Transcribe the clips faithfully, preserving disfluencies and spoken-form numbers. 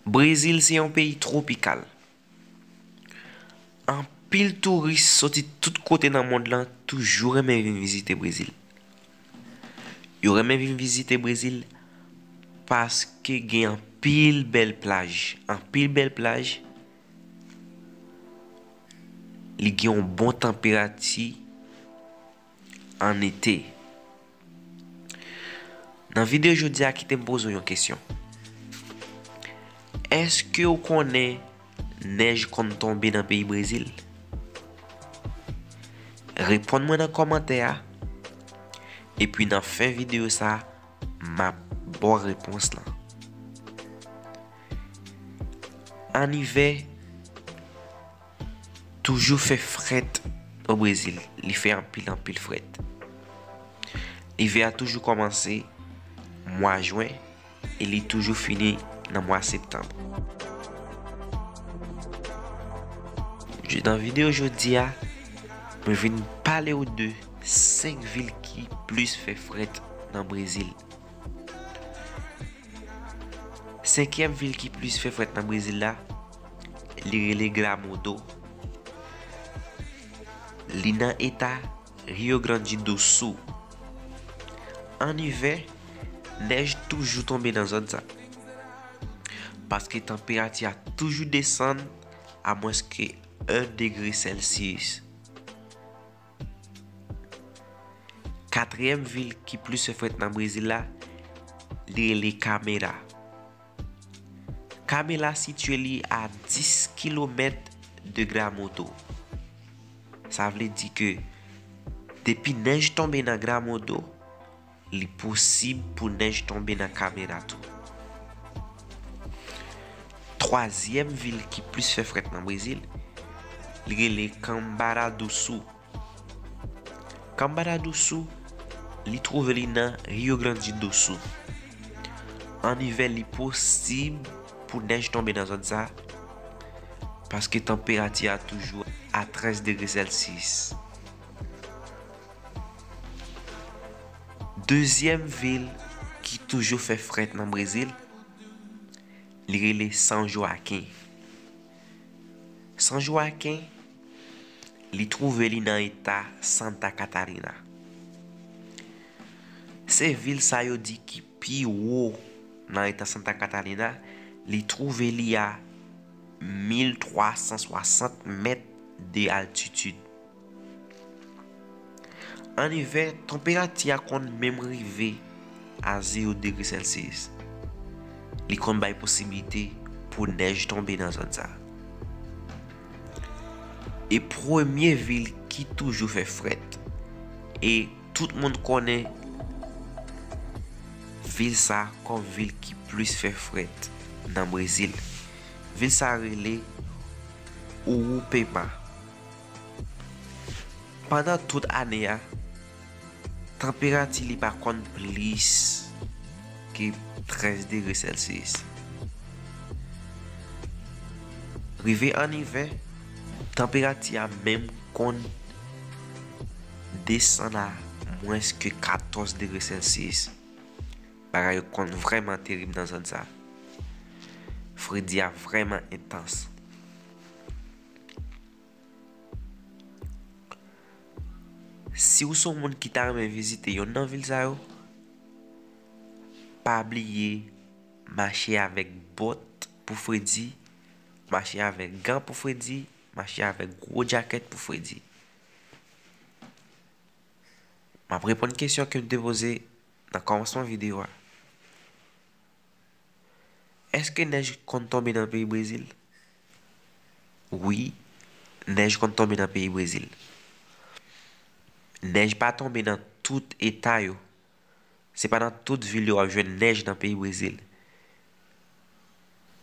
Brezil se yon peyi twopikal. Anpil touris soti tout kote nan mond lan toujou renmen vin vizite Brezil. Yo renmen vin vizite Brezil paske gen anpil bèl plaj. Anpil bèl plaj. Li gen yon bon tanperati an ete. Nan videyo jodi a, kite m poze w yon kesyon. Èske w konnen nèj konn tonbe nan peyi Brezil? Reponn mwen nan kòmantè a. Epi nan fen videyo sa a, m ap ba w repons lan. An ivè, toujou fè frèt o Brezil. Li fè anpil, anpil frèt. Ivè a toujou kòmanse mwa jen e li toujou fini nan mwa septanm. Nan videyo jodi a, mwen vin pale w de senk vil ki plis fè frèt nan Brezil. Senkyèm vil ki plis fè frèt nan Brezil la, li rele Gramodo. Li nan eta Rio Grande do Sul. An ivè, nèj toujou tonbe nan zòn sa. Paske tanperati a toujou desann a mwens ke en degre Celsius. Katriyèm vil ki plis fè frèt nan Brezil la, li rele Camera. Camera sitiye li a dis kilomèt de Gramodo. Sa vle di ke depi nèj tonbe nan Gramodo, li posib pou nèj tonbe nan Camera tou. Twazyèm vil ki plis fè frèt nan Brezil, li rele Cambará do Sul. Cambará do Sul, li twouve li nan Rio Grande do Sul. An ivè, li posib pou nèj tonbe nan zòn sa, paske tanperati a toujou a trèz degre Celsius. Dezyèm vil ki toujou fè frèt nan Brezil, li rele São Joaquim. São Joaquim, li twouve li nan eta Santa Catarina. Se vil sa yo di ki pi wo nan eta Santa Catarina, li twouve li a mil twa san swasant mèt de altitid. An ivè, tanperati a konn menm rive a zewo degre Celsius. Li konn bay posiblite pou nèj tonbe nan zòn sa. E premye vil ki toujou fè frèt, e tout moun konnen vil sa kòm vil ki plis fè frèt nan Brezil. Vil sa rele Urupema. Pandan tout ane a, tanperati li pa konn plis ke trèz degre Celsius. Rive an ivè, tanperati a menm konn desann a mwens ke katòz degre Celsius. Bagay yo konn vrèman terib nan zòn sa. Fredi a vrèman entans. Si w se yon moun ki ta renmen vizite yonn nan vil sa yo, pa bliye mache avèk bòt pou fredi, mache avèk gan pou fredi, mache avèk gwo djakèt pou fredi. M ap reponn kesyon ke m te poze nan kòmansman videyo a. Èske nèj konn tonbe nan peyi Brezil? Wi, nèj konn tonbe nan peyi Brezil. Nèj pa tonbe nan tout eta yo. Se pa nan tout vil yo w ap jwenn nèj nan peyi Brezil.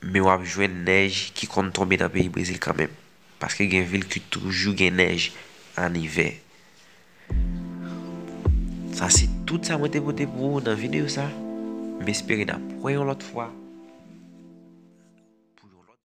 Men w ap jwenn nèj ki konn tonbe nan peyi Brezil kanmenm. Paske gen vil ki toujou gen nèj an ivè. Sa se tout sa mwen te pote pou ou nan videyo sa. M espere n ap wè yon lòt fwa.